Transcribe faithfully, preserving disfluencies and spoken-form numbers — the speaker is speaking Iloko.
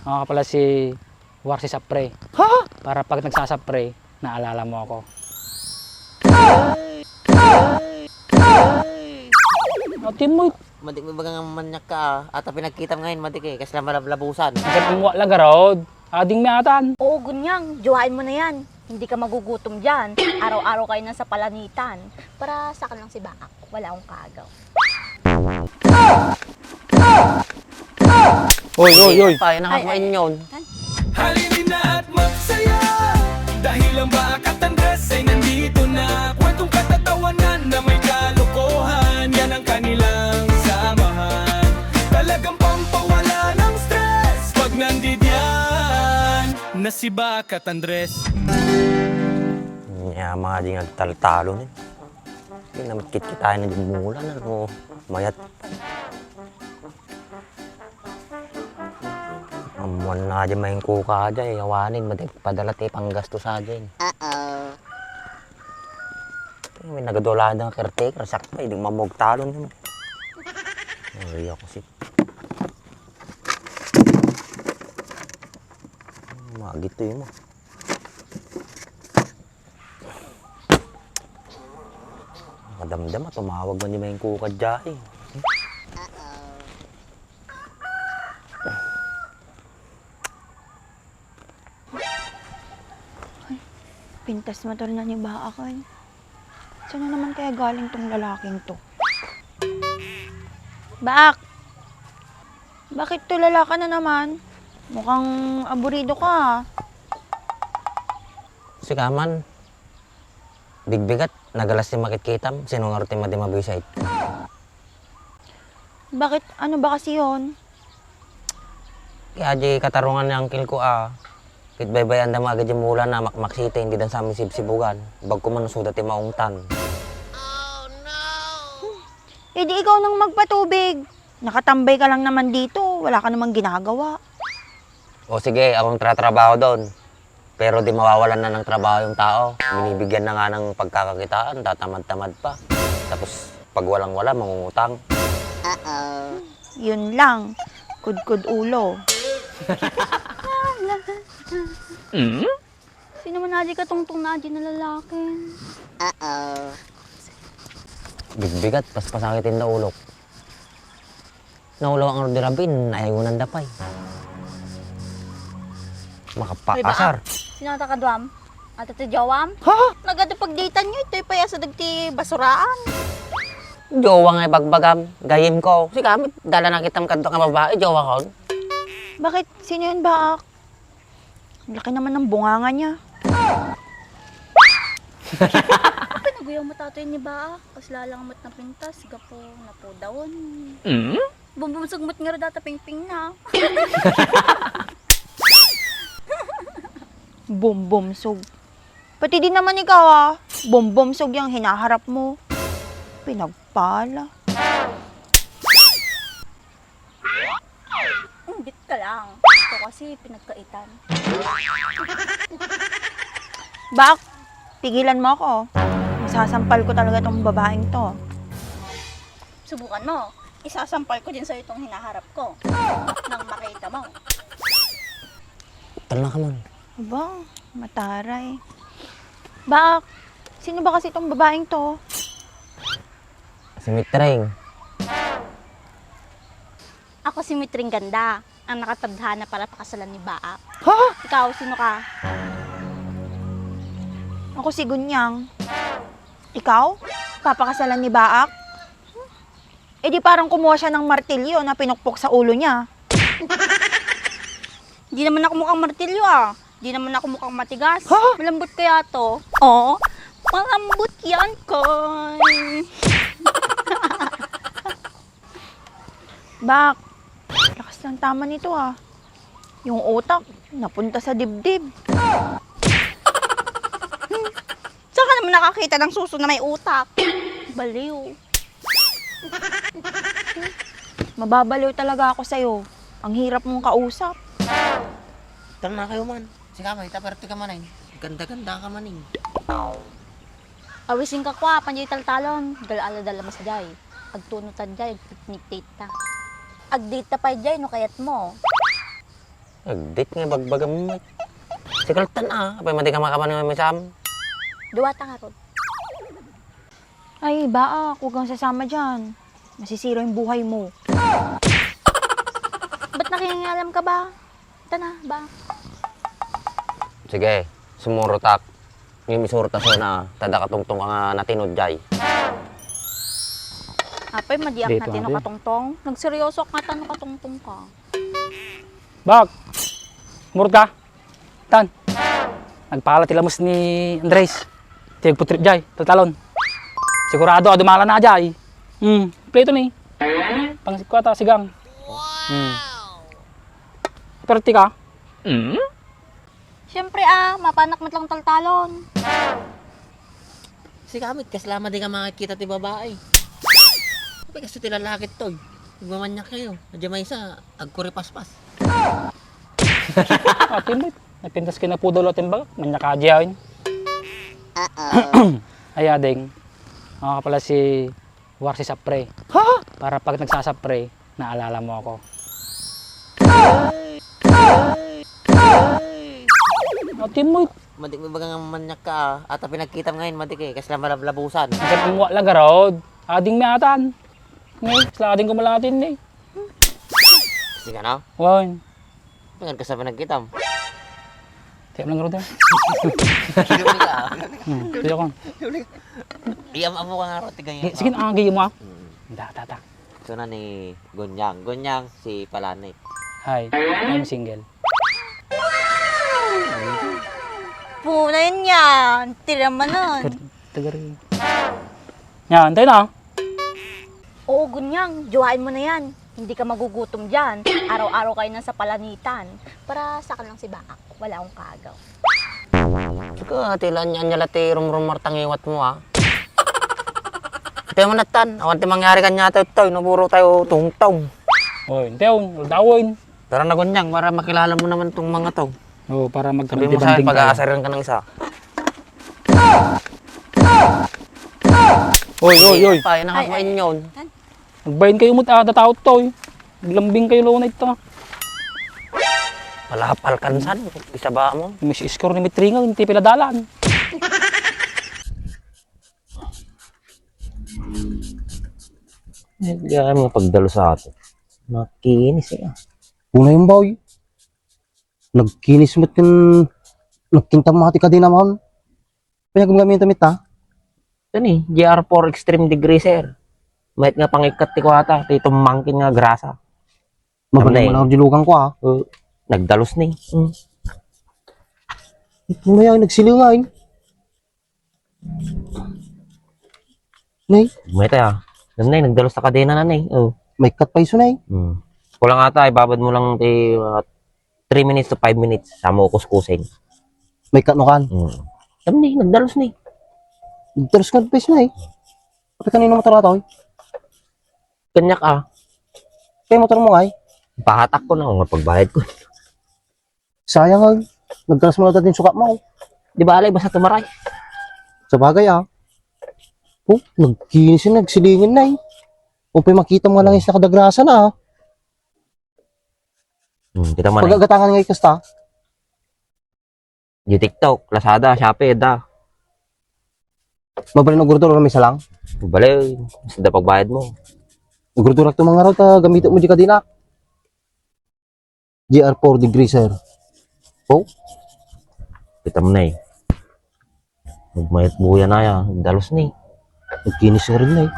Ako pala si Warsi Sapre. Ha? Para pag nagsasapre, naalala mo ako. Ate mo, Madik mo baga nga manyak ka, ah. Ata pinagkitam ngayon, madik eh. Kasla malablabusan. Ang amuha lang, garod. Ading may atan. Oo, Gunyang. Jowain mo na yan. Hindi ka magugutom dyan. Araw-araw kayo nasa palanitan. Para sa akin lang si Baak. Wala akong kaagaw. Oy, oy, oy. Ay, nakakain yun. Halina at magsaya dahil ang Baak at Andres ay nandito na. Kwentong katatawanan na may kalokohan, yan ang kanilang samahan. Talagang pampawala ng stress pag nandidiyan na si Baak at Andres. Nia, mga di nagtaltalo ni. Di na makitkitaan na di mulan, ano? Mayat. Ammuan na di main kuka dyan, eh. Awanin, madi padala ti panggastos dyan. Uh-oh. May nagadulaan nga caretaker, sakto, eh, di mamugtalon naman. Ay, ako si. Magito yun mo. Madamdama, tumawag man ni Maing Kuka dya, eh. Ay, pintas motor na ni Baak, ay. Saan na naman kaya galing tong lalaking to? Baak! Bakit tulala ka na naman? Mukhang aburido ka, ah. Sika man, bigbigat, nagalas ti makitkitam, sino nga ti madi mabisit? Bakit? Ano ba kasi yon? Kaya di katarungan ni uncle ko, ah. Ket baybay-anda mo agad yung mula na makmaksita, hindi dan sa amin sibsibugan. Bag ko man suda ti maungtan. Eh di ikaw nang magpatubig. Nakatambay ka lang naman dito. Wala ka namang ginagawa. O sige, akong tratrabaho doon. Pero di mawawalan na ng trabaho yung tao. Binibigyan na nga ng pagkakakitaan, tatamad-tamad pa. Tapos pag walang-wala, mangungutang. Yun lang. Kudkod ulo. Sino man adi katungtong na adi na lalaki? Bigbigat, paspasakit inda ulok. Naulaw ang Rudy Rabin, ayunan da pay. Makapaasar. Sino ta kaduam? Ato ti jowam? Ha? Nagadu pagditan nyo, ito'y payasa dagti basuraan. Jowa nga ibagbagam, gayim ko. Sika, dala na kitam kadto nga babae, jowa ko. Bakit? Sino yun, Baak? Ang laki naman ng bunganga niya. Pinaguyaw mo tatoy ni Baak. Kasla lang mo't napintas, gapu napudawon. Bumbumsog mo't nga data pingping na. Bumbumsog. Pati din naman ikaw, ah. Bumbumsog yung hinaharap mo. Pinagpala. Inggit ka lang. Ito kasi pinagkaitan. Bak, pigilan mo ako. Masasampal ko talaga tong babaeng to. Subukan mo. Isasampal ko din sa'yo itong hinaharap ko. Nang makita mo. Tala ka man. Aba, mataray. Bak, sino ba kasi itong babaeng to? Si Mitring. Ako si Mitring Ganda, ang nakatadhana para pakasalan ni Baak. Ha? Ikaw, sino ka? Ako si Gunyang. Ikaw? Papakasalan ni Baak? Eh di parang kumuha siya ng martilyo na pinukpok sa ulo niya. Di naman ako mukhang martilyo, ah. Di naman ako mukhang matigas. Ha? Malambot kaya to? Oo. Malambot yan, Koy. Bak, lakas ng tama nito, ah. Yung utak, napunta sa dibdib. Saan ka naman nakakita ng suso na may utak? Baliw. Mababaliw talaga ako sa'yo. Ang hirap mong kausap. Tara na kayo man. Sika man, ita perte ka man eh. Ganda-ganda ka man eh. Awisin ka kwa, panjay taltalon. Gala-ala dalamas jay. Agtuno ta jay, agpiknik ta. Agdita pa jay, no kayat mo. Agdit nga bagbagam met. Sikaltan a, apay madi ka makapanimay, Sam? Duwata ngarud. Ay, baak, huwag kang sasama diyan. Masisira yung buhay mo. Ba't nakingingalam ka ba? Tana, ba? Sige, sumurotak. Ngayon, isurot na sana, ta adda katungtong ka nga natino diay. Apay, madiak Dito natino nga, be. Katungtong? Nagseryosoak nga tano katungtong ka. Bak! Murot ka? Tan. Nagpala ti lamus ni Andres. Ti agputrip diay, taltalon. Sigurado, a dumala na diay. Hmm, pleto ni. Pangsit ko ata, sigang. Hmm. Perte ka? Siyempre, ah, mapanak met lang taltalon. Sika met, kasla madi ka makakita ti babae. Apay, kastoy ti lalaki toy. Nagmamanyak kayo. Adda maysa, agkuripaspas. Ati met, napintas kinapudaw latin baga. Manyak ka diyan. Ay, ading. Ako pala si Warsi Sapre. Ha? Para pag nagsasapre, naalala mo ako. Ati met. Madi ka ibaga nga manyak ka, ah. Ata pinagkitam ngayon, madi ka, eh. Kasla malablabusan. Ang ammo la garod. Ading mi atan. Ngay, kasla ading ko malatin, eh. Sige, no? Wan. Baga kasla pinagkitam. Tiap lang garod, eh. Iuli ka, ah. Hmm, tiap ko. Iyam-amo ka nga ro, ti ganyan. Eh, sige na, ang gayo mo, ah. Mm. Ta, ta, ta. Ito na ni Gunyang. Gunyang, si Palanit. Hi, I'm single. Punayan yan. Tira man nun. Tagar-, tagar-, Yan, tayo na. Oo, Gunyang. Jowain mo na yan. Hindi ka magugutom dyan. Araw-araw kayo nasa palanitan. Para sa akin lang si Baak. Wala akong kaagaw. Sika, ti la anya-anya la ti rumrumar ta ngiwat mo, ah. Iti manattan, awan ti mangyari kanya tayo, tayo, naburo tayo, tungtong. Oy, ente, on, aldawen. Tara na, Gunyang, para makilala mo naman tong mga to. Oo, para Sabi mo sa akin, magkabanding-banding tayo. Pag-aasarihan ka ng isa. Oy, oy, oy. Tayo na nga Ay, ay. Mainyon. Nagbayin kayo mo't ada tao to, eh. Naglambing kayo, luna ito. Palapal kansan, isa ba mo? Miss Iskor ni Mitringaw, hindi pila dalan. Eh, di ay mga pagdalo sa atin. Makinis, eh. Una yung boy. Nagkinis met ken nagkinta mo ti kadena man. Panyagmamit ta. Ito ni, G R four Extreme Degreaser. Mayat nga pangikkat ti kuwata, ti tumangkin nga grasa. Mabalin Amnay. Mo lang ang dilugan ko, ah. Uh, nagdalus ni. Mm. Ito na yan, nagsilingan. Nay. Mayat, ah. Namnay, nagdalus ta kadena na, nay. Oh. May cut pa iso, nay. Hmm. Kulang ata, ibabad mo lang ti, uh, three minutes to five minutes. Sa mo kuskusin. May cut no kan? Hmm. Namnay, nagdalus ni. Nagdalus ka pa iso, nay. Pati kanino motor ato, eh? Kanyak, ah. Kaya motor mo, ay? Pahatak ko na, nga pagbayad ko. Sayang, ay. Nagkalas mo na din sukat mo. Di ba, alay, basta tumaray. Sa bagay, ah. Oh, nagkinis yun, nagsilingin na, eh. Kung pa makita mo lang yung nakadagrasa na, ah. Hmm, kita mo na. Pag-agatangan nga ikasta. Di TikTok, Lazada, Shopee, da. Mabalin og order, may salang? Bale, basta da pagbayad mo. Nagurdurak to mga raw, ta gamito mo di kadena. G R four Degreaser. Oh? Kita mo na eh. Nagmayat buya na ya, nagdalus ni. Nagkinis ka rin na eh.